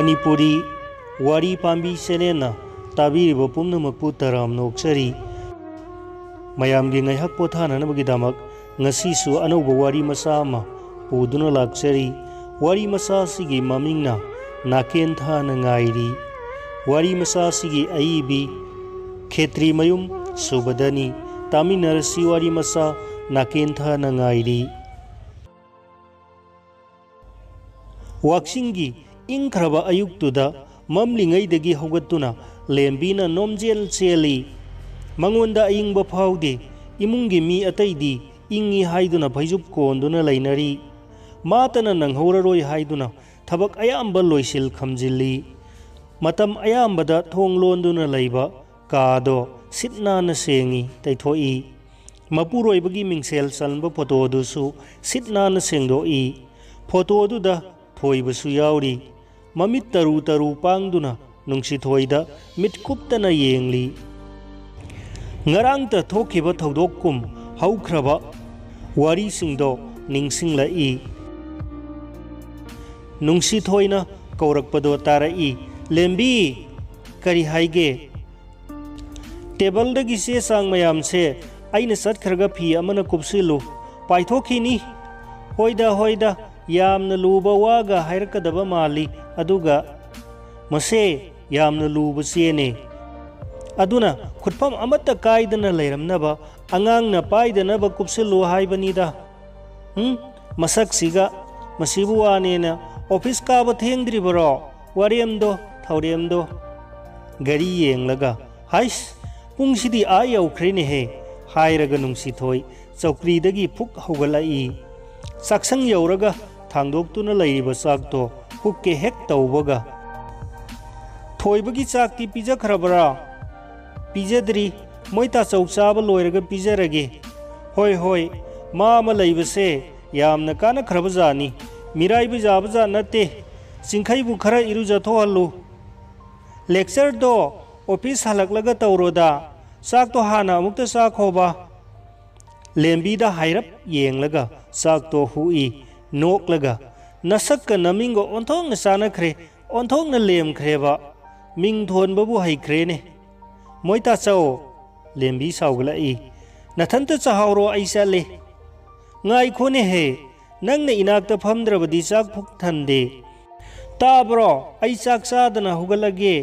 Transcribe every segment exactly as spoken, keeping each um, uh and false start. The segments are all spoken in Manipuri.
ꯃꯅꯤꯄꯨꯔꯤ ꯋꯥꯔꯤ ꯄꯥꯝꯕꯤ ꯆꯦꯅꯦꯜꯅ ꯇꯥꯕꯤꯔꯤꯕ ꯄꯨꯝꯅꯃꯛꯄꯨ ꯇꯔꯥꯝꯅ ꯑꯣꯛꯆꯔꯤ꯫ ꯃꯌꯥꯝꯒꯤ ꯉꯥꯏꯍꯥꯛ ꯄꯣꯊꯥꯅꯅꯕꯒꯤꯗꯃꯛ ꯉꯁꯤꯁꯨ ꯑꯅꯧꯕ ꯋꯥꯔꯤ ꯃꯆꯥ ꯑꯃ ꯄꯨꯗꯨꯅ ꯂꯥꯛꯆꯔꯤ꯫ ꯋꯥꯔꯤ ꯃꯆꯥ ꯑꯁꯤꯒꯤ ꯃꯃꯤꯡꯅ ꯅꯥꯀꯦꯟ ꯊꯥꯅ ꯉꯥꯏꯔꯤ꯫ ꯋꯥꯔꯤ ꯃꯆꯥ ꯑꯁꯤꯒꯤ ꯑꯏꯕꯤ ꯈꯦꯇ꯭ꯔꯤꯃꯌꯨꯝ ꯁꯨꯕꯗꯅꯤ꯫ ꯇꯥꯃꯤꯟꯅꯔꯁꯤ ꯋꯥꯔꯤ ꯃꯆꯥ ꯅꯥꯀꯦꯟ ꯊꯥꯅ ꯉꯥꯏꯔꯤ꯫ ꯋꯥꯛꯆꯤꯡꯒꯤ ꯏꯪꯈ꯭ꯔꯕ ꯑꯌꯨꯛꯇꯨꯗ ꯃꯝꯂꯤꯉꯩꯗꯒꯤ ꯍꯧꯒꯠꯇꯨꯅ ꯂꯦꯝꯕꯤꯅ ꯅꯣꯝꯖꯦꯜ ꯆꯦꯜꯂꯤ꯫ ꯃꯉꯣꯟꯗ ꯑꯏꯪꯕ ꯐꯥꯎꯗꯦ꯫ ꯏꯃꯨꯡꯒꯤ ꯃꯤ ꯑꯇꯩꯗꯤ ꯏꯪꯉꯤ ꯍꯥꯏꯗꯨꯅ ꯐꯩꯖꯨꯞ ꯀꯣꯟꯗꯨꯅ ꯂꯩꯅꯔꯤ꯫ ꯃꯥꯇꯅ ꯅꯪꯍꯧꯔꯔꯣꯏ ꯍꯥꯏꯗꯨꯅ ꯊꯕꯛ ꯑꯌꯥꯝꯕ ꯂꯣꯏꯁꯤꯜ ꯈꯝꯖꯤꯜꯂꯤ꯫ ꯃꯇꯝ ꯑꯌꯥꯝꯕꯗ ꯊꯣꯡ ꯂꯣꯟꯗꯨꯅ ꯂꯩꯕ ꯀꯥꯗꯣ ꯁꯤꯠ ꯅꯥꯟꯅ ꯁꯦꯡꯉꯤ, ꯇꯩꯊꯣꯛꯏ꯫ ꯃꯄꯨꯔꯣꯏꯕꯒꯤ ꯃꯤꯡꯁꯦꯜ ꯆꯟꯕ ꯐꯣꯇꯣꯗꯨꯁꯨ ꯁꯤꯠ ꯅꯥꯟꯅ ꯁꯦꯡꯗꯣꯛꯏ꯫ ꯐꯣꯇꯣꯗꯨꯗ ꯊꯣꯏꯕꯁꯨ ꯌꯥꯎꯔꯤ꯫ ꯃꯃꯤꯠ ꯇꯔꯨ ꯇꯔꯨ ꯄꯥꯡꯗꯨꯅ ꯅꯨꯡꯁꯤꯊꯣꯏꯗ ꯃꯤꯠ ꯀꯨꯞꯇꯅ ꯌꯦꯡꯂꯤ꯫ ꯉꯔꯥꯡꯇ ꯊꯣꯛꯈꯤꯕ ꯊꯧꯗꯣꯛꯀꯨꯝ ꯍꯧꯈ꯭ꯔꯕ ꯋꯥꯔꯤꯁꯤꯡꯗꯣ ꯅꯤꯡꯁꯤꯡꯂꯛꯏ꯫ ꯅꯨꯡꯁꯤꯊꯣꯏꯅ ꯀꯧꯔꯛꯄꯗꯣ ꯇꯥꯔꯛꯏ꯫ "ꯂꯦꯝꯕꯤ!" "ꯀꯔꯤ ꯍꯥꯏꯒꯦ?" "ꯇꯦꯕꯜꯗꯒꯤ ꯆꯦ ꯆꯥꯡ ꯃꯌꯥꯝꯁꯦ ꯑꯩꯅ ꯆꯠꯈ꯭ꯔꯒ ꯐꯤ ꯑꯃꯅ ꯀꯨꯞꯁꯤꯜꯂꯨ, ꯄꯥꯏꯊꯣꯛꯈꯤꯅꯤ꯫" "ꯍꯣꯏꯗ, ꯍꯣꯏꯗ, ꯌꯥꯝꯅ ꯂꯨꯕ ꯋꯥꯒ ꯍꯥꯏꯔꯛꯀꯗꯕ ꯃꯥꯜꯂꯤ, ꯑꯗꯨꯒ ꯃꯁꯦ ꯌꯥꯝꯅ ꯂꯨꯕ ꯆꯦꯅꯦ꯫ ꯑꯗꯨꯅ ꯈꯨꯠꯐꯝ ꯑꯃꯠꯇ ꯀꯥꯏꯗꯅ ꯂꯩꯔꯝꯅꯕ ꯑꯉꯥꯡꯅ ꯄꯥꯏꯗꯅꯕ ꯀꯨꯞꯁꯤꯜꯂꯨ ꯍꯥꯏꯕꯅꯤꯗ꯫" "ꯎꯝ, ꯃꯁꯛꯁꯤꯒ, ꯃꯁꯤꯕꯨ ꯋꯥꯅꯦꯅ ꯑꯣꯐꯤꯁ ꯀꯥꯕ ꯊꯦꯡꯗ꯭ꯔꯤꯕꯔꯣ? ꯋꯥꯔꯦꯝꯗꯣ, ꯊꯧꯔꯦꯝꯗꯣ꯫" ꯒꯥꯔꯤ ꯌꯦꯡꯂꯒ, "ꯍꯥꯏꯁ, ꯄꯨꯡꯁꯤꯗꯤ ꯑꯥ ꯌꯧꯈ꯭ꯔꯦꯅꯦꯍꯦ," ꯍꯥꯏꯔꯒ ꯅꯨꯡꯁꯤꯊꯣꯏ ꯆꯧꯀ꯭ꯔꯤꯗꯒꯤ ꯐꯨꯛ ꯍꯧꯒꯠꯂꯛꯏ꯫ ꯆꯥꯛꯁꯪ ꯌꯧꯔꯒ ꯊꯥꯡꯗꯣꯛꯇꯨꯅ ꯂꯩꯔꯤꯕ ꯆꯥꯛꯇꯣ ꯍꯨꯛꯀꯦ ꯍꯦꯛ ꯇꯧꯕꯒ, "ꯊꯣꯏꯕꯒꯤ ꯆꯥꯛꯇꯤ ꯄꯤꯖꯈ꯭ꯔꯕ꯭ꯔꯥ?" "ꯄꯤꯖꯗ꯭ꯔꯤ, ꯃꯣꯏ ꯇꯥꯆꯧ ꯆꯥꯕ ꯂꯣꯏꯔꯒ ꯄꯤꯖꯔꯒꯦ꯫" "ꯍꯣꯏ, ꯍꯣꯏ, ꯃꯥ ꯑꯃ ꯂꯩꯕꯁꯦ ꯌꯥꯝꯅ ꯀꯥꯟꯅꯈ꯭ꯔꯕ ꯖꯥꯠꯅꯤ꯫ ꯃꯤꯔꯥꯏꯕ ꯌꯥꯕ ꯖꯥꯠ ꯅꯠꯇꯦ꯫ ꯆꯤꯡꯈꯩꯕꯨ ꯈꯔ ꯏꯔꯨꯖꯊꯣꯛꯍꯜꯂꯨ꯫ ꯂꯦꯛꯆꯔꯗꯣ ꯑꯣꯐꯤꯁ ꯍꯜꯂꯛꯂꯒ ꯇꯧꯔꯣꯗ꯫ ꯆꯥꯛꯇꯣ ꯍꯥꯟꯅ ꯑꯃꯨꯛꯇ ꯆꯥꯈꯣꯕ꯫" ꯂꯦꯝꯕꯤꯗ ꯍꯥꯏꯔꯞ ꯌꯦꯡꯂꯒ ꯆꯥꯛꯇꯣ ꯍꯨꯏ, ꯅꯣꯛꯂꯒ, "ꯅꯁꯛꯀ ꯅꯃꯤꯡꯒ ꯑꯣꯟꯊꯣꯛꯅ ꯆꯥꯅꯈ꯭ꯔꯦ꯫ ꯑꯣꯟꯊꯣꯛꯅ ꯂꯦꯝꯈ꯭ꯔꯦꯕ꯫ ꯃꯤꯡ ꯊꯣꯟꯕꯕꯨ ꯍꯩꯈ꯭ꯔꯦꯅꯦ꯫ ꯃꯣꯏꯇꯥꯆꯧ, ꯂꯦꯝꯕꯤ ꯁꯥꯎꯒꯠꯂꯛꯏ꯫ ꯅꯊꯟꯇ ꯆꯥꯍꯧꯔꯣ, ꯑꯩ ꯆꯠꯂꯦ꯫ ꯉꯥꯏꯈꯣꯅꯦꯍꯦ, ꯅꯪꯅ ꯏꯅꯥꯛꯇ ꯐꯝꯗ꯭ꯔꯕꯗꯤ ꯆꯥꯛ ꯄꯨꯛ ꯊꯟꯗꯦ꯫ ꯇꯥꯕ꯭ꯔꯣ? ꯑꯩ ꯆꯥꯛ ꯆꯥꯗꯅ ꯍꯧꯒꯠꯂꯒꯦ꯫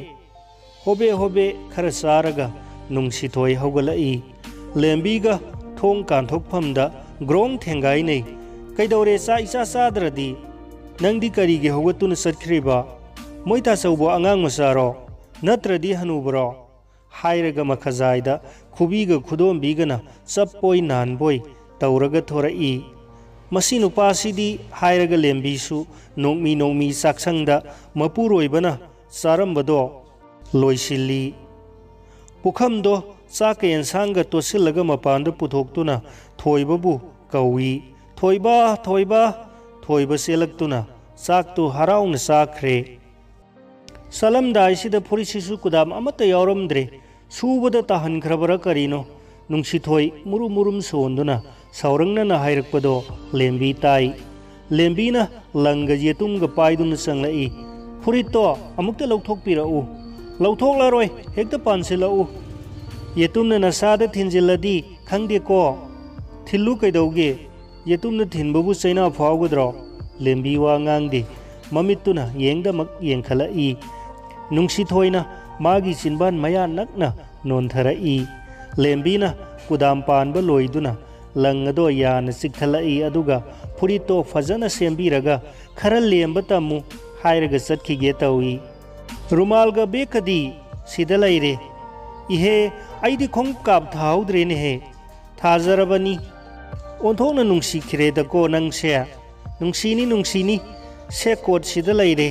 ꯍꯣꯕꯦ ꯍꯣꯕꯦ ꯈꯔ ꯆꯥꯔꯒ ꯅꯨꯡꯁꯤꯊꯣꯏ ꯍꯧꯒꯠꯂꯛꯏ꯫ ꯂꯦꯝꯕꯤꯒ ꯊꯣꯡ ꯀꯥꯟꯊꯣꯛꯐꯝꯗ ꯒ꯭ꯔꯣꯡ ꯊꯦꯡꯒꯥꯏꯅꯩ꯫ "ꯀꯩꯗꯧꯔꯦ ꯆꯥꯛ ꯏꯆꯥ ꯆꯥꯗ꯭ꯔꯗꯤ? ꯅꯪꯗꯤ ꯀꯔꯤꯒꯤ ꯍꯧꯒꯠꯇꯨꯅ ꯆꯠꯈ꯭ꯔꯤꯕ? ꯃꯣꯏ ꯇꯥꯆꯧꯕꯨ ꯑꯉꯥꯡ ꯃꯆꯥꯔꯣ? ꯅꯠꯇ꯭ꯔꯗꯤ ꯍꯅꯨꯕꯔꯣ?" ꯍꯥꯏꯔꯒ ꯃꯈꯖꯥꯏꯗ ꯈꯨꯕꯤꯒ ꯈꯨꯗꯣꯝꯕꯤꯒꯅ ꯆꯞꯄꯣꯏ ꯅꯥꯟꯕꯣꯏ ꯇꯧꯔꯒ ꯊꯣꯔꯛꯏ꯫ "ꯃꯁꯤ ꯅꯨꯄꯥꯁꯤꯗꯤ" ꯍꯥꯏꯔꯒ ꯂꯦꯝꯕꯤꯁꯨ ꯅꯣꯡꯃꯤ ꯅꯣꯡꯃꯤ ꯆꯥꯛꯁꯪꯗ ꯃꯄꯨꯔꯣꯏꯕꯅ ꯆꯥꯔꯝꯕꯗꯣ ꯂꯣꯏꯁꯤꯜꯂꯤ꯫ ꯄꯨꯈꯝꯗꯣ ꯆꯥꯛꯀ ꯑꯦꯟꯁꯥꯡꯒ ꯇꯣꯠꯁꯤꯜꯂꯒ ꯃꯄꯥꯟꯗ ꯄꯨꯊꯣꯛꯇꯨꯅ ꯊꯣꯏꯕꯕꯨ ꯀꯧꯏ꯫ "ꯊꯣꯏꯕ, ꯊꯣꯏꯕ!" ꯊꯣꯏꯕ ꯆꯦꯜꯂꯛꯇꯨꯅ ꯆꯥꯛꯇꯨ ꯍꯔꯥꯎꯅ ꯆꯥꯈ꯭ꯔꯦ꯫ ꯆꯠꯂꯝꯗꯥꯏꯁꯤꯗ ꯐꯨꯔꯤꯠꯁꯤꯁꯨ ꯀꯨꯗꯥꯝ ꯑꯃꯠꯇ ꯌꯥꯎꯔꯝꯗ꯭ꯔꯦ꯫ ꯁꯨꯕꯗ ꯇꯥꯍꯟꯈ꯭ꯔꯕꯔꯥ ꯀꯔꯤꯅꯣ? ꯅꯨꯡꯁꯤꯊꯣꯏ ꯃꯨꯔꯨꯝ ꯃꯨꯔꯨꯝ ꯁꯣꯟꯗꯨꯅ ꯁꯥꯎꯔꯪꯅꯅ ꯍꯥꯏꯔꯛꯄꯗꯣ ꯂꯦꯝꯕꯤ ꯇꯥꯏ꯫ ꯂꯦꯝꯕꯤꯅ ꯂꯪꯒ ꯌꯦꯇꯨꯝꯒ ꯄꯥꯏꯗꯨꯅ ꯆꯪꯂꯛꯏ꯫ "ꯐꯨꯔꯤꯠꯇꯣ ꯑꯃꯨꯛꯇ ꯂꯧꯊꯣꯛꯄꯤꯔꯛꯎ꯫" "ꯂꯧꯊꯣꯛꯂꯔꯣꯏ, ꯍꯦꯛꯇ ꯄꯥꯟꯁꯤꯜꯂꯛꯎ꯫" "ꯌꯦꯇꯨꯝꯅ ꯅꯁꯥꯗ ꯊꯤꯟꯖꯤꯜꯂꯗꯤ ꯈꯪꯗꯦꯀꯣ꯫" "ꯊꯤꯜꯂꯨ ꯀꯩꯗꯧꯒꯦ? ꯌꯦꯇꯨꯝꯅ ꯊꯤꯟꯕꯕꯨ ꯆꯩꯅꯥ ꯐꯥꯎꯒꯗ꯭ꯔꯣ?" ꯂꯦꯝꯕꯤ ꯋꯥ ꯉꯥꯡꯗꯦ꯫ ꯃꯃꯤꯠꯇꯨꯅ ꯌꯦꯡꯗꯃꯛ ꯌꯦꯡꯈꯠꯂꯛꯏ꯫ ꯅꯨꯡꯁꯤꯊꯣꯏꯅ ꯃꯥꯒꯤ ꯆꯤꯟꯕꯥꯟ ꯃꯌꯥ ꯅꯛꯅ ꯅꯣꯟꯊꯔꯛꯏ꯫ ꯂꯦꯝꯕꯤꯅ ꯀꯨꯗꯥꯝ ꯄꯥꯟꯕ ꯂꯣꯏꯗꯨꯅ ꯂꯪ ꯑꯗꯣ ꯌꯥꯅ ꯆꯤꯛꯊꯠꯂꯛꯏ, ꯑꯗꯨꯒ "ꯐꯨꯔꯤꯠꯇꯣ ꯐꯖꯅ ꯁꯦꯝꯕꯤꯔꯒ ꯈꯔ ꯂꯦꯝꯕ ꯇꯝꯃꯨ" ꯍꯥꯏꯔꯒ ꯆꯠꯈꯤꯒꯦ ꯇꯧꯏ꯫ "ꯔꯨꯃꯥꯜꯒ ꯕꯦꯒꯀꯗꯤ ꯁꯤꯗ ꯂꯩꯔꯦ꯫" "ꯏꯍꯦ, ꯑꯩꯗꯤ ꯈꯣꯡꯎꯞ ꯀꯥꯞ ꯊꯥꯍꯧꯗ꯭ꯔꯦꯅꯦꯍꯦ꯫" "ꯊꯥꯖꯔꯕꯅꯤ꯫ ꯑꯣꯟꯊꯣꯛꯅ ꯅꯨꯡꯁꯤꯈ꯭ꯔꯦꯗꯀꯣ ꯅꯪꯁꯦ꯫" "ꯅꯨꯡꯁꯤꯅꯤ, ꯅꯨꯡꯁꯤꯅꯤ꯫ ꯁꯦ, ꯀꯣꯠꯁꯤꯗ ꯂꯩꯔꯦ꯫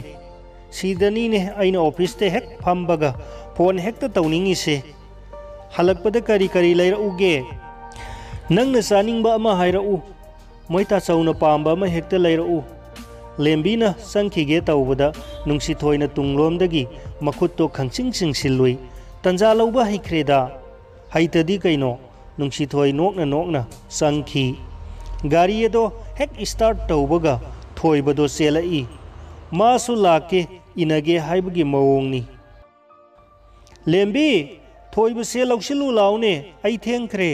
ꯁꯤꯗꯅꯤꯅꯦ ꯑꯩꯅ ꯑꯣꯐꯤꯁꯇ ꯍꯦꯛ ꯐꯝꯕꯒ ꯐꯣꯟ ꯍꯦꯛꯇ ꯇꯧꯅꯤꯡꯉꯤꯁꯦ꯫ ꯍꯜꯂꯛꯄꯗ ꯀꯔꯤ ꯀꯔꯤ ꯂꯩꯔꯛꯎꯒꯦ?" "ꯅꯪꯅ ꯆꯥꯅꯤꯡꯕ ꯑꯃ ꯍꯥꯏꯔꯛꯎ꯫" "ꯃꯣꯏ ꯇꯥꯆꯧꯅ ꯄꯥꯝꯕ ꯑꯃ ꯍꯦꯛꯇ ꯂꯩꯔꯛꯎ꯫" ꯂꯦꯝꯕꯤꯅ ꯆꯪꯈꯤꯒꯦ ꯇꯧꯕꯗ ꯅꯨꯡꯁꯤꯊꯣꯏꯅ ꯇꯨꯡꯂꯣꯝꯗꯒꯤ ꯃꯈꯨꯠꯇꯣ ꯈꯪꯆꯤꯡ ꯆꯤꯡꯁꯤꯜꯂꯨꯏ꯫ "ꯇꯟꯖꯥ ꯂꯧꯕ ꯍꯩꯈ꯭ꯔꯦꯗ꯫ ꯍꯩꯇꯗꯤ ꯀꯩꯅꯣ?" ꯅꯨꯡꯁꯤꯊꯣꯏ ꯅꯣꯛꯅ ꯅꯣꯛꯅ ꯆꯪꯈꯤ꯫ ꯒꯥꯔꯤ ꯑꯗꯣ ꯍꯦꯛ ꯏꯁꯇꯥꯔꯠ ꯇꯧꯕꯒ ꯊꯣꯏꯕꯗꯣ ꯆꯦꯜꯂꯛꯏ꯫ "ꯃꯥꯁꯨ ꯂꯥꯛꯀꯦ, ꯏꯟꯅꯒꯦ ꯍꯥꯏꯕꯒꯤ ꯃꯑꯣꯡꯅꯤ꯫ "ꯂꯦꯝꯕꯤ, ꯊꯣꯏꯕꯁꯦ ꯂꯧꯁꯤꯜꯂꯨ ꯂꯥꯎꯅꯦ, ꯑꯩ ꯊꯦꯡꯈ꯭ꯔꯦ꯫"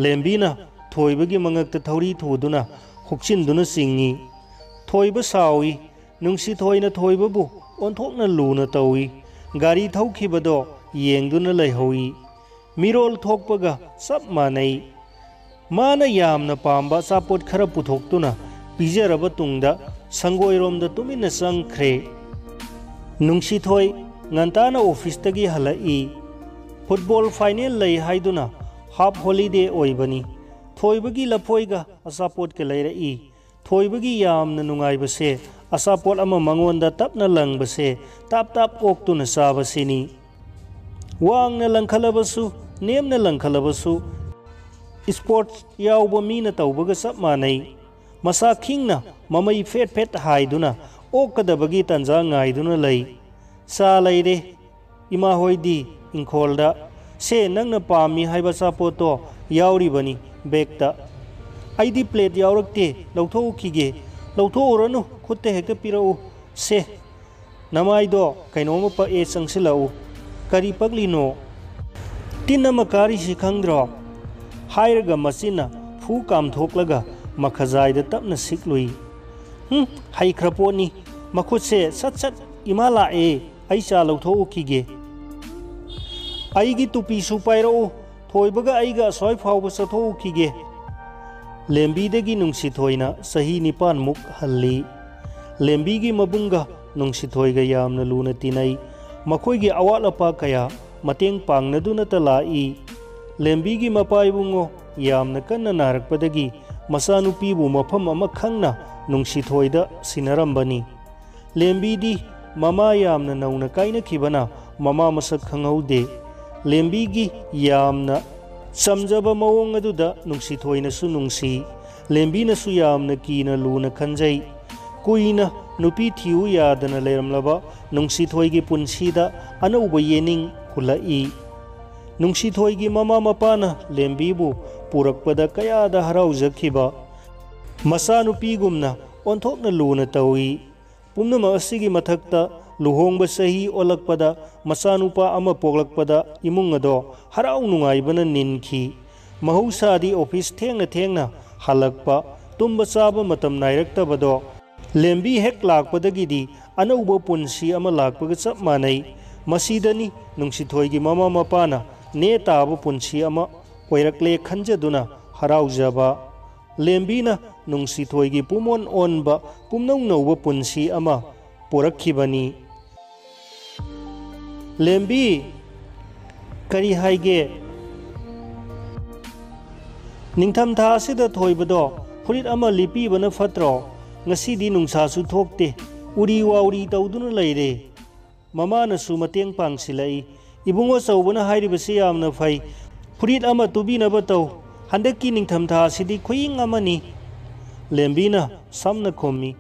ꯂꯦꯝꯕꯤꯅ ꯊꯣꯏꯕꯒꯤ ꯃꯉꯛꯇ ꯊꯧꯔꯤ ꯊꯨꯗꯨꯅ ꯍꯨꯛꯆꯤꯟꯗꯨꯅ ꯆꯤꯡꯏ꯫ ꯊꯣꯏꯕ ꯁꯥꯎꯏ꯫ ꯅꯨꯡꯁꯤꯊꯣꯏꯅ ꯊꯣꯏꯕꯕꯨ ꯑꯣꯟꯊꯣꯛꯅ ꯂꯨꯅ ꯇꯧꯏ꯫ ꯒꯥꯔꯤ ꯊꯧꯈꯤꯕꯗꯣ ꯌꯦꯡꯗꯨꯅ ꯂꯩꯍꯧꯏ꯫ ꯃꯤꯔꯣꯜ ꯊꯣꯛꯄꯒ ꯆꯞ ꯃꯥꯟꯅꯩ꯫ ꯃꯥꯅ ꯌꯥꯝꯅ ꯄꯥꯝꯕ ꯑꯆꯥꯄꯣꯠ ꯈꯔ ꯄꯨꯊꯣꯛꯇꯨꯅ ꯄꯤꯖꯔꯕ ꯇꯨꯡꯗ ꯁꯪꯒꯣꯏꯔꯣꯝꯗ ꯇꯨꯃꯤꯟꯅ ꯆꯪꯈ꯭ꯔꯦ꯫ ꯅꯨꯡꯁꯤꯊꯣꯏ ꯉꯟꯇꯥꯅ ꯑꯣꯐꯤꯁꯇꯒꯤ ꯍꯜꯂꯛꯏ꯫ ꯐꯨꯠꯕꯣꯜ ꯐꯥꯏꯅꯦꯜ ꯂꯩ ꯍꯥꯏꯗꯨꯅ ꯍꯥꯞ ꯍꯣꯂꯤꯗꯦ ꯑꯣꯏꯕꯅꯤ꯫ ꯊꯣꯏꯕꯒꯤ ꯂꯐꯣꯏꯒ ꯑꯆꯥꯄꯣꯠꯀ ꯂꯩꯔꯛꯏ꯫ ꯊꯣꯏꯕꯒꯤ ꯌꯥꯝꯅ ꯅꯨꯡꯉꯥꯏꯕꯁꯦ ꯑꯆꯥꯄꯣꯠ ꯑꯃ ꯃꯉꯣꯟꯗ ꯇꯞꯅ ꯂꯪꯕꯁꯦ ꯇꯥꯞ ꯇꯥꯞ ꯑꯣꯛꯇꯨꯅ ꯆꯥꯕꯁꯤꯅꯤ꯫ ꯋꯥꯡꯅ ꯂꯪꯈꯠꯂꯕꯁꯨ, ꯅꯦꯝꯅ ꯂꯪꯈꯠꯂꯕꯁꯨ, ꯏꯁꯄꯣꯔꯠꯁ ꯌꯥꯎꯕ ꯃꯤꯅ ꯇꯧꯕꯒ ꯆꯞ ꯃꯥꯟꯅꯩ꯫ ꯃꯁꯥ ꯈꯤꯡꯅ ꯃꯃꯩ ꯐꯦꯠ ꯐꯦꯠ ꯍꯥꯏꯗꯨꯅ ꯑꯣꯛꯀꯗꯕꯒꯤ ꯇꯥꯟꯖꯥ ꯉꯥꯏꯗꯨꯅ ꯂꯩ꯫ ꯆꯥ ꯂꯩꯔꯦ꯫ ꯏꯃꯥ ꯍꯣꯏꯗꯤ ꯏꯪꯈꯣꯜꯗ꯫ "ꯁꯦ, ꯅꯪꯅ ꯄꯥꯝꯃꯤ ꯍꯥꯏꯕ ꯑꯆꯥꯄꯣꯠꯇꯣ ꯌꯥꯎꯔꯤꯕꯅꯤ ꯕꯦꯒꯇ꯫ ꯑꯩꯗꯤ ꯄ꯭ꯂꯦꯠ ꯌꯥꯎꯔꯛꯇꯦ, ꯂꯧꯊꯣꯛꯎꯈꯤꯒꯦ꯫" "ꯂꯧꯊꯣꯛꯎꯔꯅꯨ, ꯈꯨꯠꯇ ꯍꯦꯛꯇ ꯄꯤꯔꯛꯎ꯫ ꯁꯦ, ꯅꯃꯥꯏꯗꯣ ꯀꯩꯅꯣꯝꯃ ꯄꯛꯑꯦ, ꯆꯪꯁꯤꯜꯂꯛꯎ꯫" "ꯀꯔꯤ ꯄꯛꯂꯤꯅꯣ?" "ꯇꯤꯟ ꯑꯃ ꯀꯥꯔꯤꯁꯤ ꯈꯪꯗ꯭ꯔꯣ?" ꯍꯥꯏꯔꯒ ꯃꯆꯤꯟꯅ ꯐꯨ ꯀꯥꯝꯊꯣꯛꯂꯒ ꯃꯈꯖꯥꯏꯗ ꯇꯞꯅ ꯁꯤꯛꯂꯨꯏ꯫ "ꯍꯨꯝ, ꯍꯩꯈ꯭ꯔ ꯄꯣꯠꯅꯤ꯫ ꯃꯈꯨꯠꯁꯦ ꯁꯠ ꯁꯠ, ꯏꯃꯥ ꯂꯥꯛꯑꯦ, ꯑꯩ ꯆꯥ ꯂꯧꯊꯣꯛꯎꯈꯤꯒꯦ꯫" "ꯑꯩꯒꯤ ꯇꯨꯄꯤꯁꯨ ꯄꯥꯏꯔꯛꯎ, ꯊꯣꯏꯕꯒ ꯑꯩꯒ ꯑꯁ꯭ꯋꯥꯏ ꯐꯥꯎꯕ ꯆꯠꯊꯣꯛꯎꯈꯤꯒꯦ꯫" ꯂꯦꯝꯕꯤꯗꯒꯤ ꯅꯨꯡꯁꯤꯊꯣꯏꯅ ꯆꯍꯤ ꯅꯤꯄꯥꯟꯃꯨꯛ ꯍꯜꯂꯤ꯫ ꯂꯦꯝꯕꯤꯒꯤ ꯃꯕꯨꯡꯒ ꯅꯨꯡꯁꯤꯊꯣꯏꯒ ꯌꯥꯝꯅ ꯂꯨꯅ ꯇꯤꯟꯅꯩ꯫ ꯃꯈꯣꯏꯒꯤ ꯑꯋꯥꯠ ꯑꯄꯥ ꯀꯌꯥ ꯃꯇꯦꯡ ꯄꯥꯡꯅꯗꯨꯅꯇ ꯂꯥꯛꯏ꯫ ꯂꯦꯝꯕꯤꯒꯤ ꯃꯄꯥ ꯏꯕꯨꯡꯉꯣ ꯌꯥꯝꯅ ꯀꯟꯅ ꯅꯥꯔꯛꯄꯗꯒꯤ ꯃꯆꯥꯅꯨꯄꯤꯕꯨ ꯃꯐꯝ ꯑꯃ ꯈꯪꯅ ꯅꯨꯡꯁꯤꯊꯣꯏꯗ ꯁꯤꯟꯅꯔꯝꯕꯅꯤ꯫ ꯂꯦꯝꯕꯤꯗꯤ ꯃꯃꯥ ꯌꯥꯝꯅ ꯅꯧꯅ ꯀꯥꯏꯅꯈꯤꯕꯅ ꯃꯃꯥ ꯃꯁꯛ ꯈꯪꯍꯧꯗꯦ꯫ ꯂꯦꯝꯕꯤꯒꯤ ꯌꯥꯝꯅ ꯆꯝꯖꯕ ꯃꯑꯣꯡ ꯑꯗꯨꯗ ꯅꯨꯡꯁꯤꯊꯣꯏꯅꯁꯨ ꯅꯨꯡꯁꯤ꯫ ꯂꯦꯝꯕꯤꯅꯁꯨ ꯌꯥꯝꯅ ꯀꯤꯅ ꯂꯨꯅ ꯈꯟꯖꯩ꯫ ꯀꯨꯏꯅ ꯅꯨꯄꯤ ꯊꯤꯌꯨ ꯌꯥꯗꯅ ꯂꯩꯔꯝꯂꯕ ꯅꯨꯡꯁꯤꯊꯣꯏꯒꯤ ꯄꯨꯟꯁꯤꯗ ꯑꯅꯧꯕ ꯌꯦꯅꯤꯡ ꯍꯨꯜꯂꯛꯏ꯫ ꯅꯨꯡꯁꯤꯊꯣꯏꯒꯤ ꯃꯃꯥ ꯃꯄꯥꯅ ꯂꯦꯝꯕꯤꯕꯨ ꯄꯨꯔꯛꯄꯗ ꯀꯌꯥꯗ ꯍꯔꯥꯎꯖꯈꯤꯕ꯫ ꯃꯆꯥꯅꯨꯄꯤꯒꯨꯝꯅ ꯑꯣꯟꯊꯣꯛꯅ ꯂꯨꯅ ꯇꯧꯏ꯫ ꯄꯨꯝꯅꯃꯛ ꯑꯁꯤꯒꯤ ꯃꯊꯛꯇ, ꯂꯨꯍꯣꯡꯕ ꯆꯍꯤ ꯑꯣꯜꯂꯛꯄꯗ ꯃꯆꯥꯅꯨꯄꯥ ꯑꯃ ꯄꯣꯛꯂꯛꯄꯗ ꯏꯃꯨꯡ ꯑꯗꯣ ꯍꯔꯥꯎ ꯅꯨꯡꯉꯥꯏꯕꯅ ꯅꯤꯟꯈꯤ꯫ ꯃꯍꯧꯁꯥꯗꯤ ꯑꯣꯐꯤꯁ ꯊꯦꯡꯅ ꯊꯦꯡꯅ ꯍꯜꯂꯛꯄ, ꯇꯨꯝꯕ ꯆꯥꯕ ꯃꯇꯝ ꯅꯥꯏꯔꯛꯇꯕꯗꯣ ꯂꯦꯝꯕꯤ ꯍꯦꯛ ꯂꯥꯛꯄꯗꯒꯤꯗꯤ ꯑꯅꯧꯕ ꯄꯨꯟꯁꯤ ꯑꯃ ꯂꯥꯛꯄꯒ ꯆꯞ ꯃꯥꯟꯅꯩ꯫ ꯃꯁꯤꯗꯅꯤ ꯅꯨꯡꯁꯤꯊꯣꯏꯒꯤ ꯃꯃꯥ ꯃꯄꯥꯅ ꯅꯦ ꯇꯥꯕ ꯄꯨꯟꯁꯤ ꯑꯃ ꯑꯣꯏꯔꯛꯂꯦ ꯈꯟꯖꯗꯨꯅ ꯍꯔꯥꯎꯖꯕ꯫ ꯂꯦꯝꯕꯤꯅ ꯅꯨꯡꯁꯤꯊꯣꯏꯒꯤ ꯄꯨꯝꯑꯣꯟ ꯑꯣꯟꯕ ꯄꯨꯝꯅꯧ ꯅꯧꯕ ꯄꯨꯟꯁꯤ ꯑꯃ ꯄꯨꯔꯛꯈꯤꯕꯅꯤ꯫ ꯂꯦꯝꯕꯤ, ꯀꯔꯤ ꯍꯥꯏꯒꯦ? ꯅꯤꯡꯊꯝꯊꯥ ꯑꯁꯤꯗ ꯊꯣꯏꯕꯗꯣ ꯐꯨꯔꯤꯠ ꯑꯃ ꯂꯤꯠꯄꯤꯕꯅ ꯐꯠꯇ꯭ꯔꯣ? ꯉꯁꯤꯗꯤ ꯅꯨꯡꯁꯥꯁꯨ ꯊꯣꯛꯇꯦ, ꯎꯔꯤ ꯋꯥꯎꯔꯤ ꯇꯧꯗꯨꯅ ꯂꯩꯔꯦ꯫ ꯃꯃꯥꯅꯁꯨ ꯃꯇꯦꯡ ꯄꯥꯡꯁꯤꯜꯂꯛꯏ꯫ "ꯏꯕꯨꯡꯉꯣ ꯆꯧꯕꯅ ꯍꯥꯏꯔꯤꯕꯁꯤ ꯌꯥꯝꯅ ꯐꯩ꯫ ꯐꯨꯔꯤꯠ ꯑꯃ ꯇꯨꯕꯤꯅꯕ ꯇꯧ꯫ ꯍꯟꯗꯛꯀꯤ ꯅꯤꯡꯊꯝꯊꯥ ꯑꯁꯤꯗꯤ ꯈꯨꯌꯤꯡ ꯑꯃꯅꯤ꯫" ꯂꯦꯝꯕꯤꯅ ꯁꯝꯅ ꯈꯨꯝꯃꯤ꯫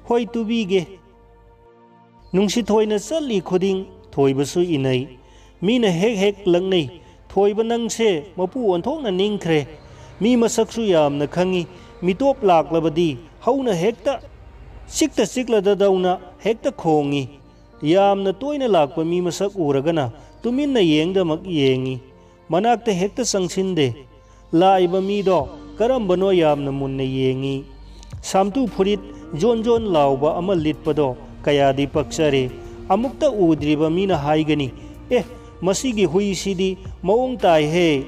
"ꯍꯣꯏ, ꯇꯨꯕꯤꯒꯦ꯫" ꯅꯨꯡꯁꯤꯊꯣꯏꯅ ꯆꯠꯂꯤ ꯈꯨꯗꯤꯡ ꯊꯣꯏꯕꯁꯨ ꯏꯅꯩ꯫ ꯃꯤꯅ ꯍꯦꯛ ꯍꯦꯛ ꯂꯛꯅꯩ, "ꯊꯣꯏꯕ, ꯅꯪꯁꯦ ꯃꯄꯨ ꯑꯣꯟꯊꯣꯛꯅ ꯅꯤꯡꯈ꯭ꯔꯦ꯫ ꯃꯤ ꯃꯁꯛꯁꯨ ꯌꯥꯝꯅ ꯈꯪꯉꯤ꯫ ꯃꯤꯇꯣꯞ ꯂꯥꯛꯂꯕꯗꯤ ꯍꯧꯅ ꯍꯦꯛꯇ ꯆꯤꯛꯇ ꯆꯤꯛꯂꯗꯗꯧꯅ ꯍꯦꯛꯇ ꯈꯣꯡꯉꯤ꯫ ꯌꯥꯝꯅ ꯇꯣꯏꯅ ꯂꯥꯛꯄ ꯃꯤ ꯃꯁꯛ ꯎꯔꯒꯅ ꯇꯨꯃꯤꯟꯅ ꯌꯦꯡꯗꯃꯛ ꯌꯦꯡꯉꯤ꯫ ꯃꯅꯥꯛꯇ ꯍꯦꯛꯇ ꯆꯪꯁꯤꯟꯗꯦ꯫ ꯂꯥꯛꯏꯕ ꯃꯤꯗꯣ ꯀꯔꯝꯕꯅꯣ ꯌꯥꯝꯅ ꯃꯨꯟꯅ ꯌꯦꯡꯉꯤ꯫" ꯁꯥꯝꯇꯨ ꯐꯨꯔꯤꯠ ꯖꯣꯟ ꯖꯣꯟ ꯂꯥꯎꯕ ꯑꯃ ꯂꯤꯠꯄꯗꯣ ꯀꯌꯥꯗꯤ ꯄꯛꯆꯔꯦ꯫ ꯑꯃꯨꯛꯇ ꯎꯗ꯭ꯔꯤꯕ ꯃꯤꯅ ꯍꯥꯏꯒꯅꯤ, "ꯑꯦ, ꯃꯁꯤꯒꯤ ꯍꯨꯏꯁꯤꯗꯤ ꯃꯑꯣꯡ ꯇꯥꯏꯍꯦ꯫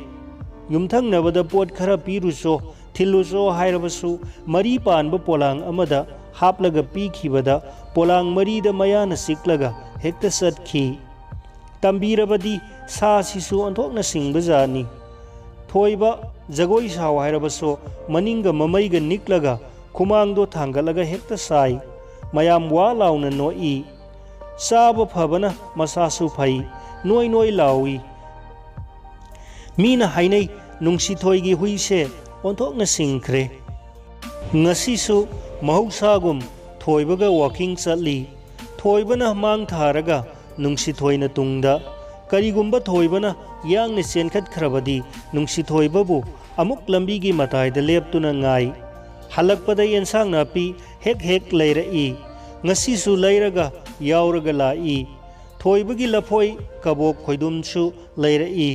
ꯌꯨꯝꯊꯪꯅꯕꯗ ꯄꯣꯠ ꯈꯔ ꯄꯤꯔꯨꯆꯣ, ꯊꯤꯜꯂꯨꯆꯣ" ꯍꯥꯏꯔꯕꯁꯨ, ꯃꯔꯤ ꯄꯥꯟꯕ ꯄꯣꯂꯥꯡ ꯑꯃꯗ ꯍꯥꯞꯂꯒ ꯄꯤꯈꯤꯕꯗ ꯄꯣꯂꯥꯡ ꯃꯔꯤꯗ ꯃꯌꯥꯅ ꯆꯤꯛꯂꯒ ꯍꯦꯛꯇ ꯆꯠꯈꯤ꯫ ꯇꯝꯕꯤꯔꯕꯗꯤ ꯁꯥꯁꯤꯁꯨ ꯑꯣꯟꯊꯣꯛꯅ ꯁꯤꯡꯕ ꯖꯥꯠꯅꯤ꯫ ꯊꯣꯏꯕ, ꯖꯒꯣꯏ ꯁꯥꯎ ꯍꯥꯏꯔꯕꯁꯨ ꯃꯅꯤꯡꯒ ꯃꯃꯩꯒ ꯅꯤꯛꯂꯒ ꯈꯨꯃꯥꯡꯗꯣ ꯊꯥꯡꯒꯠꯂꯒ ꯍꯦꯛꯇ ꯁꯥꯏ꯫ ꯃꯌꯥꯝ ꯋꯥ ꯂꯥꯎꯅ ꯅꯣꯛꯏ꯫ ꯆꯥꯕ ꯐꯕꯅ ꯃꯁꯥꯁꯨ ꯐꯩ, ꯅꯣꯏ ꯅꯣꯏ ꯂꯥꯎꯏ꯫ ꯃꯤꯅ ꯍꯥꯏꯅꯩ, "ꯅꯨꯡꯁꯤꯊꯣꯏꯒꯤ ꯍꯨꯏꯁꯦ ꯑꯣꯟꯊꯣꯛꯅ ꯁꯤꯡꯈ꯭ꯔꯦ꯫" ꯉꯁꯤꯁꯨ ꯃꯍꯧꯁꯥꯒꯨꯝ ꯊꯣꯏꯕꯒ ꯋꯥꯀꯤꯡ ꯆꯠꯂꯤ꯫ ꯊꯣꯏꯕꯅ ꯃꯥꯡ ꯊꯥꯔꯒ ꯅꯨꯡꯁꯤꯊꯣꯏꯅ ꯇꯨꯡꯗ꯫ ꯀꯔꯤꯒꯨꯝꯕ ꯊꯣꯏꯕꯅ ꯌꯥꯡꯅ ꯆꯦꯟꯈꯠꯈ꯭ꯔꯕꯗꯤ ꯅꯨꯡꯁꯤꯊꯣꯏꯕꯕꯨ ꯑꯃꯨꯛ ꯂꯝꯕꯤꯒꯤ ꯃꯇꯥꯏꯗ ꯂꯦꯞꯇꯨꯅ ꯉꯥꯏ꯫ ꯍꯜꯂꯛꯄꯗ ꯌꯦꯟꯁꯥꯡ ꯅꯥꯄꯤ ꯍꯦꯛ ꯍꯦꯛ ꯂꯩꯔꯛꯏ꯫ ꯉꯁꯤꯁꯨ ꯂꯩꯔꯒ ꯌꯥꯎꯔꯒ ꯂꯥꯛꯏ꯫ ꯊꯣꯏꯕꯒꯤ ꯂꯐꯣꯏ ꯀꯕꯣꯛ ꯈꯣꯏꯗꯨꯝꯁꯨ ꯂꯩꯔꯛꯏ꯫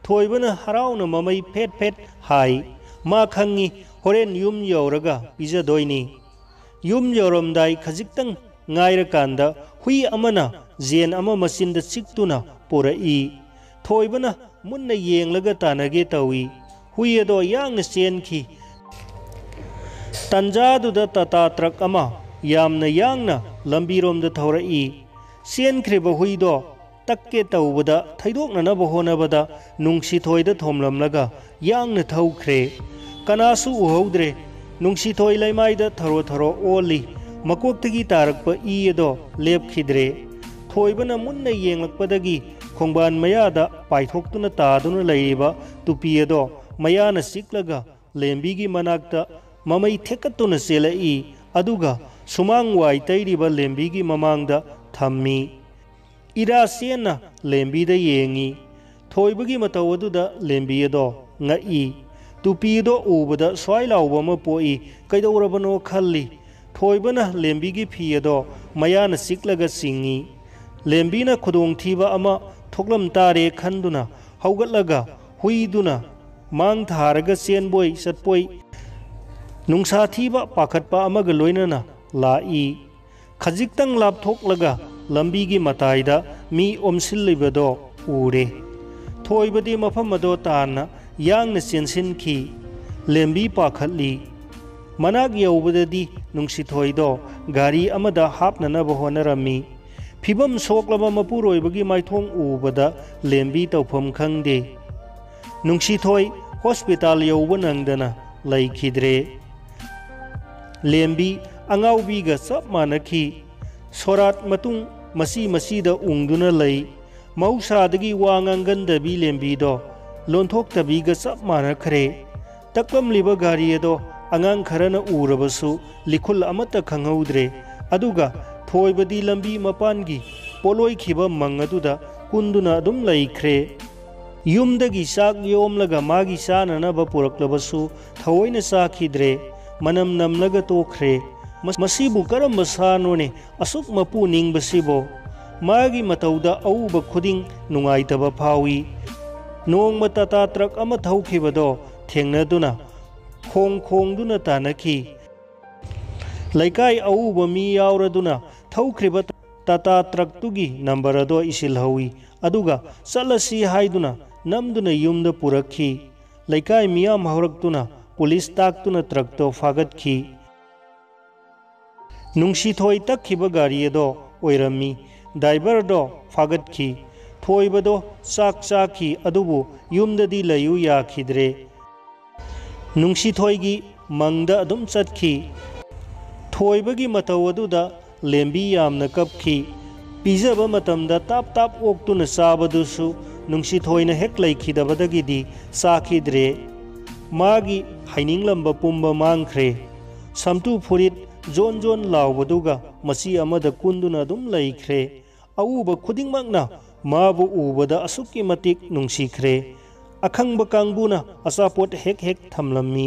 ꯊꯣꯏꯕꯅ ꯍꯔꯥꯎꯅ ꯃꯃꯩ ꯐꯦꯠ ꯐꯦꯠ ꯍꯥꯏ꯫ ꯃꯥ ꯈꯪꯏ, ꯍꯣꯔꯦꯟ ꯌꯨꯝ ꯌꯧꯔꯒ ꯄꯤꯖꯗꯣꯏꯅꯤ꯫ ꯌꯨꯝ ꯌꯧꯔꯝꯗꯥꯏ ꯈꯖꯤꯛꯇꯪ ꯉꯥꯏꯔꯀꯥꯟꯗ ꯍꯨꯏ ꯑꯃꯅ ꯌꯦꯟ ꯑꯃ ꯃꯆꯤꯟꯗ ꯆꯤꯛꯇꯨꯅ ꯄꯨꯔꯛꯏ꯫ ꯊꯣꯏꯕꯅ ꯃꯨꯟꯅ ꯌꯦꯡꯂꯒ ꯇꯥꯟꯅꯒꯦ ꯇꯧꯏ꯫ ꯍꯨꯏ ꯑꯗꯣ ꯌꯥꯡꯅ ꯆꯦꯟꯈꯤ꯫ ꯇꯟꯖꯥꯗꯨꯗ ꯇꯥꯇꯥ ꯇ꯭ꯔꯛ ꯑꯃ ꯌꯥꯝꯅ ꯌꯥꯡꯅ ꯂꯝꯕꯤꯔꯣꯝꯗ ꯊꯧꯔꯛꯏ꯫ ꯆꯦꯟꯈ꯭ꯔꯤꯕ ꯍꯨꯏꯗꯣ ꯇꯛꯀꯦ ꯇꯧꯕꯗ ꯊꯩꯗꯣꯛꯅꯅꯕ ꯍꯣꯠꯅꯕꯗ ꯅꯨꯡꯁꯤꯊꯣꯏꯗ ꯊꯣꯝꯂꯝꯂꯒ ꯌꯥꯡꯅ ꯊꯧꯈ꯭ꯔꯦ꯫ ꯀꯅꯥꯁꯨ ꯎꯍꯧꯗ꯭ꯔꯦ꯫ ꯅꯨꯡꯁꯤꯊꯣꯏ ꯂꯩꯃꯥꯏꯗ ꯊꯔꯣ ꯊꯔꯣ ꯑꯣꯜꯂꯤ꯫ ꯃꯀꯣꯛꯇꯒꯤ ꯇꯥꯔꯛꯄ ꯏ ꯑꯗꯣ ꯂꯦꯞꯈꯤꯗ꯭ꯔꯦ꯫ ꯊꯣꯏꯕꯅ ꯃꯨꯟꯅ ꯌꯦꯡꯂꯛꯄꯗꯒꯤ ꯈꯣꯡꯕꯥꯟ ꯃꯌꯥꯗ ꯄꯥꯏꯊꯣꯛꯇꯨꯅ ꯇꯥꯗꯨꯅ ꯂꯩꯔꯤꯕ ꯇꯨꯄꯤ ꯑꯗꯣ ꯃꯌꯥꯅ ꯆꯤꯛꯂꯒ ꯂꯦꯝꯕꯤꯒꯤ ꯃꯅꯥꯛꯇ ꯃꯃꯩ ꯊꯦꯛꯀꯠꯇꯨꯅ ꯆꯦꯜꯂꯛꯏ꯫ ꯑꯗꯨꯒ ꯁꯨꯃꯥꯡ ꯋꯥꯏ ꯇꯩꯔꯤꯕ ꯂꯦꯝꯕꯤꯒꯤ ꯃꯃꯥꯡꯗ ꯊꯝꯃꯤ꯫ ꯏꯔꯥ ꯆꯦꯟꯅ ꯂꯦꯝꯕꯤꯗ ꯌꯦꯡꯉꯤ꯫ ꯊꯣꯏꯕꯒꯤ ꯃꯇꯧ ꯑꯗꯨꯗ ꯂꯦꯝꯕꯤ ꯑꯗꯣ ꯉꯛꯏ꯫ ꯇꯨꯄꯤ ꯑꯗꯣ ꯎꯕꯗ ꯁ꯭ꯋꯥꯏ ꯂꯥꯎꯕ ꯑꯃ ꯄꯣꯛꯏ꯫ ꯀꯩꯗꯧꯔꯕꯅꯣ ꯈꯜꯂꯤ꯫ ꯊꯣꯏꯕꯅ ꯂꯦꯝꯕꯤꯒꯤ ꯐꯤ ꯑꯗꯣ ꯃꯌꯥꯅ ꯆꯤꯛꯂꯒ ꯆꯤꯡꯏ꯫ ꯂꯦꯝꯕꯤꯅ ꯈꯨꯗꯣꯡꯊꯤꯕ ꯑꯃ ꯊꯣꯛꯂꯝ ꯇꯥꯔꯦ ꯈꯟꯗꯨꯅ ꯍꯧꯒꯠꯂꯒ ꯍꯨꯏꯗꯨꯅ ꯃꯥꯡ ꯊꯥꯔꯒ ꯆꯦꯟꯕꯣꯏ ꯆꯠꯄꯣꯏ ꯅꯨꯡꯁꯥ ꯊꯤꯕ ꯄꯥꯈꯠꯄ ꯑꯃꯒ ꯂꯣꯏꯅꯅ ꯂꯥꯛꯏ꯫ ꯈꯖꯤꯛꯇꯪ ꯂꯥꯞꯊꯣꯛꯂꯒ ꯂꯝꯕꯤꯒꯤ ꯃꯇꯥꯏꯗ ꯃꯤ ꯑꯣꯝꯁꯤꯜꯂꯤꯕꯗꯣ ꯎꯔꯦ꯫ ꯊꯣꯏꯕꯗꯤ ꯃꯐꯝ ꯑꯗꯣ ꯇꯥꯟꯅ ꯌꯥꯡꯅ ꯆꯦꯟꯁꯤꯟꯈꯤ꯫ ꯂꯦꯝꯕꯤ ꯄꯥꯈꯠꯂꯤ꯫ ꯃꯅꯥꯛ ꯌꯧꯕꯗꯗꯤ ꯅꯨꯡꯁꯤꯊꯣꯏꯗꯣ ꯒꯥꯔꯤ ꯑꯃꯗ ꯍꯥꯞꯅꯅꯕ ꯍꯣꯠꯅꯔꯝꯃꯤ꯫ ꯐꯤꯕꯝ ꯁꯣꯛꯂꯕ ꯃꯄꯨꯔꯣꯏꯕꯒꯤ ꯃꯥꯏꯊꯣꯡ ꯎꯕꯗ ꯂꯦꯝꯕꯤ ꯇꯧꯐꯝ ꯈꯪꯗꯦ꯫ ꯅꯨꯡꯁꯤꯊꯣꯏ ꯍꯣꯁꯄꯤꯇꯥꯜ ꯌꯧꯕ ꯅꯪꯗꯅ ꯂꯩꯈꯤꯗ꯭ꯔꯦ꯫ ꯂꯦꯝꯕꯤ ꯑꯉꯥꯎꯕꯤꯒ ꯆꯞ ꯃꯥꯟꯅꯈꯤ꯫ ꯁꯣꯔꯥꯠ ꯃꯇꯨꯡ ꯃꯆꯤ ꯃꯆꯤꯗ ꯎꯪꯗꯨꯅ ꯂꯩ꯫ ꯃꯍꯧꯁꯥꯗꯒꯤ ꯋꯥ ꯉꯥꯡꯒꯟꯗꯕꯤ ꯂꯦꯝꯕꯤꯗꯣ ꯂꯣꯟꯊꯣꯛꯇꯕꯤꯒ ꯆꯞ ꯃꯥꯟꯅꯈ꯭ꯔꯦ꯫ ꯇꯛꯂꯝꯂꯤꯕ ꯒꯥꯔꯤ ꯑꯗꯣ ꯑꯉꯥꯡ ꯈꯔꯅ ꯎꯔꯕꯁꯨ ꯂꯤꯈꯨꯜ ꯑꯃꯠꯇ ꯈꯪꯍꯧꯗ꯭ꯔꯦ꯫ ꯑꯗꯨꯒ ꯊꯣꯏꯕꯗꯤ ꯂꯝꯕꯤ ꯃꯄꯥꯟꯒꯤ ꯄꯣꯠꯂꯣꯏꯈꯤꯕ ꯃꯪ ꯑꯗꯨꯗ ꯀꯨꯟꯗꯨꯅ ꯑꯗꯨꯝ ꯂꯩꯈ꯭ꯔꯦ꯫ ꯌꯨꯝꯗꯒꯤ ꯆꯥꯛ ꯌꯣꯝꯂꯒ ꯃꯥꯒꯤ ꯆꯥꯅꯅꯕ ꯄꯨꯔꯛꯂꯕꯁꯨ ꯊꯑꯣꯏꯅ ꯆꯥꯈꯤꯗ꯭ꯔꯦ꯫ ꯃꯅꯝ ꯅꯝꯂꯒ ꯇꯣꯛꯈ꯭ꯔꯦ꯫ "ꯃꯁꯤꯕꯨ ꯀꯔꯝꯕ ꯁꯥꯅꯣꯅꯦ ꯑꯁꯨꯛ ꯃꯄꯨ ꯅꯤꯡꯕꯁꯤꯕꯣ?" ꯃꯥꯒꯤ ꯃꯇꯧꯗ ꯑꯎꯕ ꯈꯨꯗꯤꯡ ꯅꯨꯡꯉꯥꯏꯇꯕ ꯐꯥꯎꯏ꯫ ꯅꯣꯡꯃ ꯇꯥꯇꯥ ꯇ꯭ꯔꯛ ꯑꯃ ꯊꯧꯈꯤꯕꯗꯣ ꯊꯦꯡꯅꯗꯨꯅ ꯈꯣꯡ ꯈꯣꯡꯗꯨꯅ ꯇꯥꯟꯅꯈꯤ꯫ ꯂꯩꯀꯥꯏ ꯑꯎꯕ ꯃꯤ ꯌꯥꯎꯔꯗꯨꯅ ꯊꯧꯈ꯭ꯔꯤꯕ ꯇꯥꯇꯥ ꯇ꯭ꯔꯛꯇꯨꯒꯤ ꯅꯝꯕꯔ ꯑꯗꯣ ꯏꯁꯤꯜꯍꯧꯏ꯫ ꯑꯗꯨꯒ ꯆꯠꯂꯁꯤ ꯍꯥꯏꯗꯨꯅ ꯅꯝꯗꯨꯅ ꯌꯨꯝꯗ ꯄꯨꯔꯛꯈꯤ꯫ ꯂꯩꯀꯥꯏ ꯃꯤꯌꯥꯝ ꯍꯧꯔꯛꯇꯨꯅ ꯄꯨꯂꯤꯁ ꯇꯥꯛꯇꯨꯅ ꯇ꯭ꯔꯛꯇꯣ ꯐꯥꯒꯠꯈꯤ꯫ ꯅꯨꯡꯁꯤꯊꯣꯏ ꯇꯛꯈꯤꯕ ꯒꯥꯔꯤ ꯑꯗꯣ ꯑꯣꯏꯔꯝꯃꯤ꯫ ꯗ꯭ꯔꯥꯏꯚꯔꯗꯣ ꯐꯥꯒꯠꯈꯤ꯫ ꯊꯣꯏꯕꯗꯣ ꯆꯥꯛ ꯆꯥꯈꯤ, ꯑꯗꯨꯕꯨ ꯌꯨꯝꯗꯗꯤ ꯂꯩꯌꯨ ꯌꯥꯈꯤꯗ꯭ꯔꯦ꯫ ꯅꯨꯡꯁꯤꯊꯣꯏꯒꯤ ꯃꯪꯗ ꯑꯗꯨꯝ ꯆꯠꯈꯤ꯫ ꯊꯣꯏꯕꯒꯤ ꯃꯇꯧ ꯑꯗꯨꯗ ꯂꯦꯝꯕꯤ ꯌꯥꯝꯅ ꯀꯞꯈꯤ꯫ ꯄꯤꯖꯕ ꯃꯇꯝꯗ ꯇꯥꯞ ꯇꯥꯞ ꯑꯣꯛꯇꯨꯅ ꯆꯥꯕꯗꯨꯁꯨ ꯅꯨꯡꯁꯤꯊꯣꯏꯅ ꯍꯦꯛ ꯂꯩꯈꯤꯗꯕꯗꯒꯤꯗꯤ ꯆꯥꯈꯤꯗ꯭ꯔꯦ꯫ ꯃꯥꯒꯤ ꯍꯩꯅꯤꯡꯂꯝꯕ ꯄꯨꯝꯕ ꯃꯥꯡꯈ꯭ꯔꯦ꯫ ꯁꯝꯇꯨ ꯐꯨꯔꯤꯠ ꯖꯣꯟ ꯖꯣꯟ ꯂꯥꯎꯕꯗꯨꯒ ꯃꯆꯤ ꯑꯃꯗ ꯀꯨꯟꯗꯨꯅ ꯑꯗꯨꯝ ꯂꯩꯈ꯭ꯔꯦ꯫ ꯑꯎꯕ ꯈꯨꯗꯤꯡꯃꯛꯅ ꯃꯥꯕꯨ ꯎꯕꯗ ꯑꯁꯨꯛꯀꯤ ꯃꯇꯤꯛ ꯅꯨꯡꯁꯤꯈ꯭ꯔꯦ꯫ ꯑꯈꯪꯕ ꯀꯥꯡꯕꯨꯅ ꯑꯆꯥꯄꯣꯠ ꯍꯦꯛ ꯍꯦꯛ ꯊꯝꯂꯝꯃꯤ꯫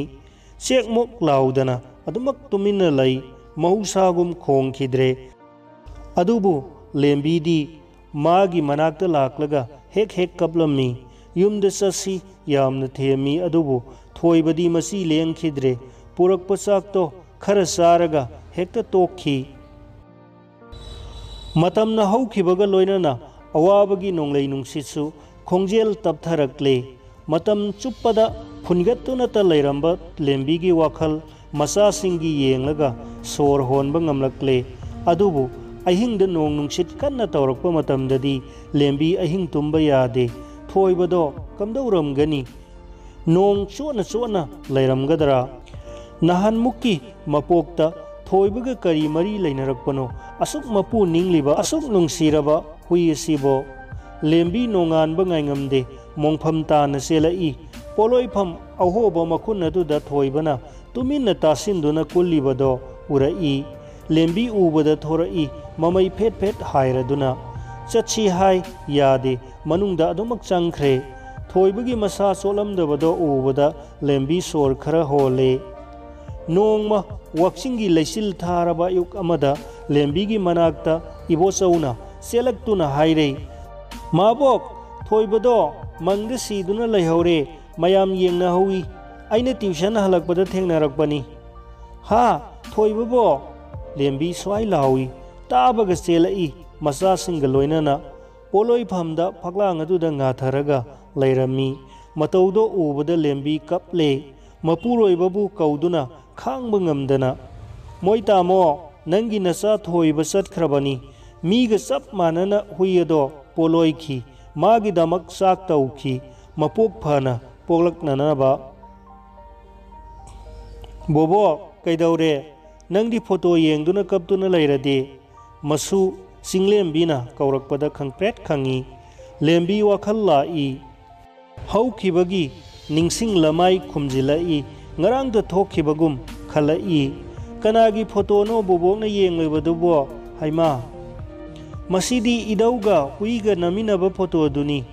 ꯆꯦꯛ ꯃꯣꯛ ꯂꯥꯎꯗꯅ ꯑꯗꯨꯃꯛ ꯇꯨꯃꯤꯟꯅ ꯂꯩ, ꯃꯍꯧꯁꯥꯒꯨꯝ ꯈꯣꯡꯈꯤꯗ꯭ꯔꯦ꯫ ꯑꯗꯨꯕꯨ ꯂꯦꯝꯕꯤꯗꯤ ꯃꯥꯒꯤ ꯃꯅꯥꯛꯇ ꯂꯥꯛꯂꯒ ꯍꯦꯛ ꯍꯦꯛ ꯀꯞꯂꯝꯃꯤ꯫ ꯌꯨꯝꯗ ꯆꯠꯁꯤ ꯌꯥꯝꯅ ꯊꯦꯝꯃꯤ, ꯑꯗꯨꯕꯨ ꯊꯣꯏꯕꯗꯤ ꯃꯆꯤ ꯂꯦꯡꯈꯤꯗ꯭ꯔꯦ꯫ ꯄꯨꯔꯛꯄ ꯆꯥꯛꯇꯣ ꯈꯔ ꯆꯥꯔꯒ ꯍꯦꯛꯇ ꯇꯣꯛꯈꯤ꯫ ꯃꯇꯝꯅ ꯍꯧꯈꯤꯕꯒ ꯂꯣꯏꯅꯅ ꯑꯋꯥꯕꯒꯤ ꯅꯣꯡꯂꯩ ꯅꯨꯡꯁꯤꯠꯁꯨ ꯈꯣꯡꯖꯦꯜ ꯇꯞꯊꯔꯛꯂꯦ꯫ ꯃꯇꯝ ꯆꯨꯞꯄꯗ ꯐꯨꯟꯒꯠꯇꯨꯅꯇ ꯂꯩꯔꯝꯕ ꯂꯦꯝꯕꯤꯒꯤ ꯋꯥꯈꯜ ꯃꯆꯥꯁꯤꯡꯒꯤ ꯌꯦꯡꯂꯒ ꯁꯣꯔ ꯍꯣꯟꯕ ꯉꯝꯂꯛꯂꯦ꯫ ꯑꯗꯨꯕꯨ ꯑꯍꯤꯡꯗ ꯅꯣꯡ ꯅꯨꯡꯁꯤꯠ ꯀꯟꯅ ꯇꯧꯔꯛꯄ ꯃꯇꯝꯗꯗꯤ ꯂꯦꯝꯕꯤ ꯑꯍꯤꯡ ꯇꯨꯝꯕ ꯌꯥꯗꯦ꯫ ꯊꯣꯏꯕꯗꯣ ꯀꯝꯗꯧꯔꯝꯒꯅꯤ? ꯅꯣꯡ ꯆꯣꯠꯅ ꯆꯣꯠꯅ ꯂꯩꯔꯝꯒꯗ꯭ꯔꯥ? ꯅꯍꯥꯟꯃꯨꯛꯀꯤ ꯃꯄꯣꯛꯇ ꯊꯣꯏꯕꯒ ꯀꯔꯤ ꯃꯔꯤ ꯂꯩꯅꯔꯛꯄꯅꯣ? ꯑꯁꯨꯛ ꯃꯄꯨ ꯅꯤꯡꯂꯤꯕ, ꯑꯁꯨꯛ ꯅꯨꯡꯁꯤꯔꯕ ꯍꯨꯏ ꯑꯁꯤꯕꯣ? ꯂꯦꯝꯕꯤ ꯅꯣꯡꯉꯥꯟꯕ ꯉꯥꯏꯉꯝꯗꯦ, ꯃꯣꯡꯐꯝ ꯇꯥꯅ ꯆꯦꯜꯂꯛꯏ꯫ ꯄꯣꯠꯂꯣꯏꯐꯝ ꯑꯍꯣꯕ ꯃꯈꯨꯟ ꯑꯗꯨꯗ ꯊꯣꯏꯕꯅ ꯇꯨꯃꯤꯟꯅ ꯇꯥꯁꯤꯟꯗꯨꯅ ꯀꯨꯜꯂꯤꯕꯗꯣ ꯎꯔꯛꯏ꯫ ꯂꯦꯝꯕꯤ ꯎꯕꯗ ꯊꯣꯔꯛꯏ, ꯃꯃꯩ ꯐꯦꯠ ꯐꯦꯠ ꯍꯥꯏꯔꯗꯨꯅ꯫ ꯆꯠꯁꯤ ꯍꯥꯏ, ꯌꯥꯗꯦ, ꯃꯅꯨꯡꯗ ꯑꯗꯨꯃꯛ ꯆꯪꯈ꯭ꯔꯦ꯫ ꯊꯣꯏꯕꯒꯤ ꯃꯁꯥ ꯆꯣꯠꯂꯝꯗꯕꯗꯣ ꯎꯕꯗ ꯂꯦꯝꯕꯤ ꯁꯣꯔ ꯈꯔ ꯍꯣꯜꯂꯦ꯫ ꯅꯣꯡꯃ ꯋꯥꯛꯆꯤꯡꯒꯤ ꯂꯩꯆꯤꯜ ꯊꯥꯔꯕ ꯑꯌꯨꯛ ꯑꯃꯗ ꯂꯦꯝꯕꯤꯒꯤ ꯃꯅꯥꯛꯇ ꯏꯕꯣꯆꯧꯅ ꯆꯦꯜꯂꯛꯇꯨꯅ ꯍꯥꯏꯔꯦ, "ꯃꯥꯕꯣꯛ, ꯊꯣꯏꯕꯗꯣ ꯃꯪꯗ ꯁꯤꯗꯨꯅ ꯂꯩꯍꯧꯔꯦ, ꯃꯌꯥꯝ ꯌꯦꯡꯅꯍꯧꯏ꯫ ꯑꯩꯅ ꯇ꯭ꯌꯨꯁꯟ ꯍꯜꯂꯛꯄꯗ ꯊꯦꯡꯅꯔꯛꯄꯅꯤ꯫" "ꯍꯥ? ꯊꯣꯏꯕꯕꯣ?" ꯂꯦꯝꯕꯤ ꯁ꯭ꯋꯥꯏ ꯂꯥꯎꯏ꯫ ꯇꯥꯕꯒ ꯆꯦꯜꯂꯛꯏ ꯃꯆꯥꯁꯤꯡꯒ ꯂꯣꯏꯅꯅ꯫ ꯄꯣꯠꯂꯣꯏꯐꯝꯗ ꯐꯛꯂꯥꯡ ꯑꯗꯨꯗ ꯉꯥꯊꯔꯒ ꯂꯩꯔꯝꯃꯤ꯫ ꯃꯇꯧꯗꯣ ꯎꯕꯗ ꯂꯦꯝꯕꯤ ꯀꯞꯂꯦ꯫ ꯃꯄꯨꯔꯣꯏꯕꯕꯨ ꯀꯧꯗꯨꯅ ꯈꯥꯡꯕ ꯉꯝꯗꯅ, "ꯃꯣꯏ ꯇꯥꯃꯣ, ꯅꯪꯒꯤ ꯅꯆꯥ ꯊꯣꯏꯕ ꯆꯠꯈ꯭ꯔꯕꯅꯤ꯫ ꯃꯤꯒ ꯆꯞ ꯃꯥꯟꯅꯅ ꯍꯨꯏ ꯑꯗꯣ ꯄꯣꯂꯣꯏꯈꯤ꯫ ꯃꯥꯒꯤꯗꯃꯛ ꯆꯥꯛ ꯇꯧꯈꯤ꯫ ꯃꯄꯣꯛ ꯐꯅ ꯄꯣꯛꯂꯛꯅꯅꯕ꯫" "ꯕꯣꯕꯣ, ꯀꯩꯗꯧꯔꯦ? ꯅꯪꯗꯤ ꯐꯣꯇꯣ ꯌꯦꯡꯗꯨꯅ ꯀꯞꯇꯨꯅ ꯂꯩꯔꯗꯤ?" ꯃꯁꯨ ꯆꯤꯡꯂꯦꯝꯕꯤꯅ ꯀꯧꯔꯛꯄꯗ ꯈꯪꯄ꯭ꯔꯦꯠ ꯈꯪꯉꯤ꯫ ꯂꯦꯝꯕꯤ ꯋꯥꯈꯜ ꯂꯥꯛꯏ꯫ ꯍꯧꯈꯤꯕꯒꯤ ꯅꯤꯡꯁꯤꯡ ꯂꯃꯥꯏ ꯈꯨꯝꯖꯤꯜꯂꯛꯏ꯫ ꯉꯔꯥꯡꯗ ꯊꯣꯛꯈꯤꯕꯒꯨꯝ ꯈꯜꯂꯛꯏ꯫ "ꯀꯅꯥꯒꯤ ꯐꯣꯇꯣꯅꯣ ꯕꯣꯕꯣꯛꯅ ꯌꯦꯡꯂꯤꯕꯗꯨꯕꯣ? ꯍꯩꯃꯥ! ꯃꯁꯤꯗꯤ ꯏꯙꯧꯒ ꯍꯨꯏꯒ ꯅꯝꯃꯤꯟꯅꯕ ꯐꯣꯇꯣꯗꯨꯅꯤ꯫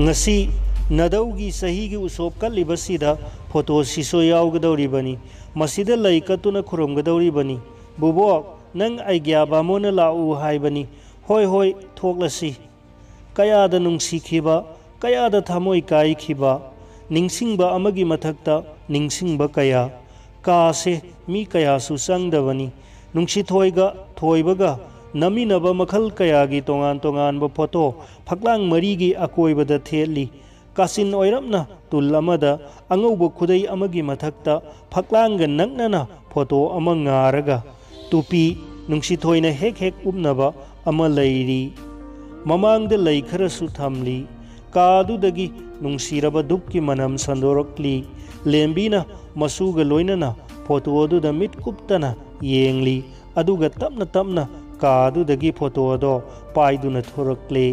ꯉꯁꯤ ꯅꯙꯧꯒꯤ ꯆꯍꯤꯒꯤ ꯎꯁꯣꯞ ꯀꯠꯂꯤꯕꯁꯤꯗ ꯐꯣꯇꯣꯁꯤꯁꯨ ꯌꯥꯎꯒꯗꯧꯔꯤꯕꯅꯤ꯫ ꯃꯁꯤꯗ ꯂꯩ ꯀꯠꯇꯨꯅ ꯈꯨꯔꯨꯝꯒꯗꯧꯔꯤꯕꯅꯤ꯫ ꯕꯣꯕꯣꯛ, ꯅꯪ ꯑꯩꯒ꯭ꯌꯥ ꯕꯥꯃꯣꯟꯅ ꯂꯥꯛꯎ ꯍꯥꯏꯕꯅꯤ꯫ ꯍꯣꯏ, ꯍꯣꯏ, ꯊꯣꯛꯂꯁꯤ꯫" ꯀꯌꯥꯗ ꯅꯨꯡꯁꯤꯈꯤꯕ, ꯀꯌꯥꯗ ꯊꯃꯣꯏ ꯀꯥꯏꯈꯤꯕ, ꯅꯤꯡꯁꯤꯡꯕ ꯑꯃꯒꯤ ꯃꯊꯛꯇ ꯅꯤꯡꯁꯤꯡꯕ ꯀꯌꯥ꯫ ꯀꯥꯁꯦ ꯃꯤ ꯀꯌꯥꯁꯨ ꯆꯪꯗꯕꯅꯤ꯫ ꯅꯨꯡꯁꯤꯊꯣꯏꯒ ꯊꯣꯏꯕꯒ ꯅꯝꯃꯤꯟꯅꯕ ꯃꯈꯜ ꯀꯌꯥꯒꯤ ꯇꯣꯉꯥꯟ ꯇꯣꯉꯥꯟꯕ ꯐꯣꯇꯣ ꯐꯛꯂꯥꯡ ꯃꯔꯤꯒꯤ ꯑꯀꯣꯏꯕꯗ ꯊꯦꯠꯂꯤ꯫ ꯀꯥꯆꯤꯟ ꯑꯣꯏꯔꯞꯅ ꯇꯨꯜ ꯑꯃꯗ ꯑꯉꯧꯕ ꯈꯨꯗꯩ ꯑꯃꯒꯤ ꯃꯊꯛꯇ ꯐꯛꯂꯥꯡꯒ ꯅꯛꯅꯅ ꯐꯣꯇꯣ ꯑꯃ ꯉꯥꯔꯒ, ꯇꯨꯄꯤ ꯅꯨꯡꯁꯤꯊꯣꯏꯅ ꯍꯦꯛ ꯍꯦꯛ ꯎꯞꯅꯕ ꯑꯃ ꯂꯩꯔꯤ꯫ ꯃꯃꯥꯡꯗ ꯂꯩ ꯈꯔꯁꯨ ꯊꯝꯂꯤ꯫ ꯀꯥ ꯑꯗꯨꯗꯒꯤ ꯅꯨꯡꯁꯤꯔꯕ ꯙꯨꯞꯀꯤ ꯃꯅꯝ ꯁꯟꯗꯣꯔꯛꯂꯤ꯫ ꯂꯦꯝꯕꯤꯅ ꯃꯁꯨꯒ ꯂꯣꯏꯅꯅ ꯐꯣꯇꯣ ꯑꯗꯨꯗ ꯃꯤꯠ ꯀꯨꯞꯇꯅ ꯌꯦꯡꯂꯤ꯫ ꯑꯗꯨꯒ ꯇꯞꯅ ꯇꯞꯅ ꯀꯥ ꯑꯗꯨꯗꯒꯤ ꯐꯣꯇꯣ ꯑꯗꯣ ꯄꯥꯏꯗꯨꯅ ꯊꯣꯔꯛꯂꯦ꯫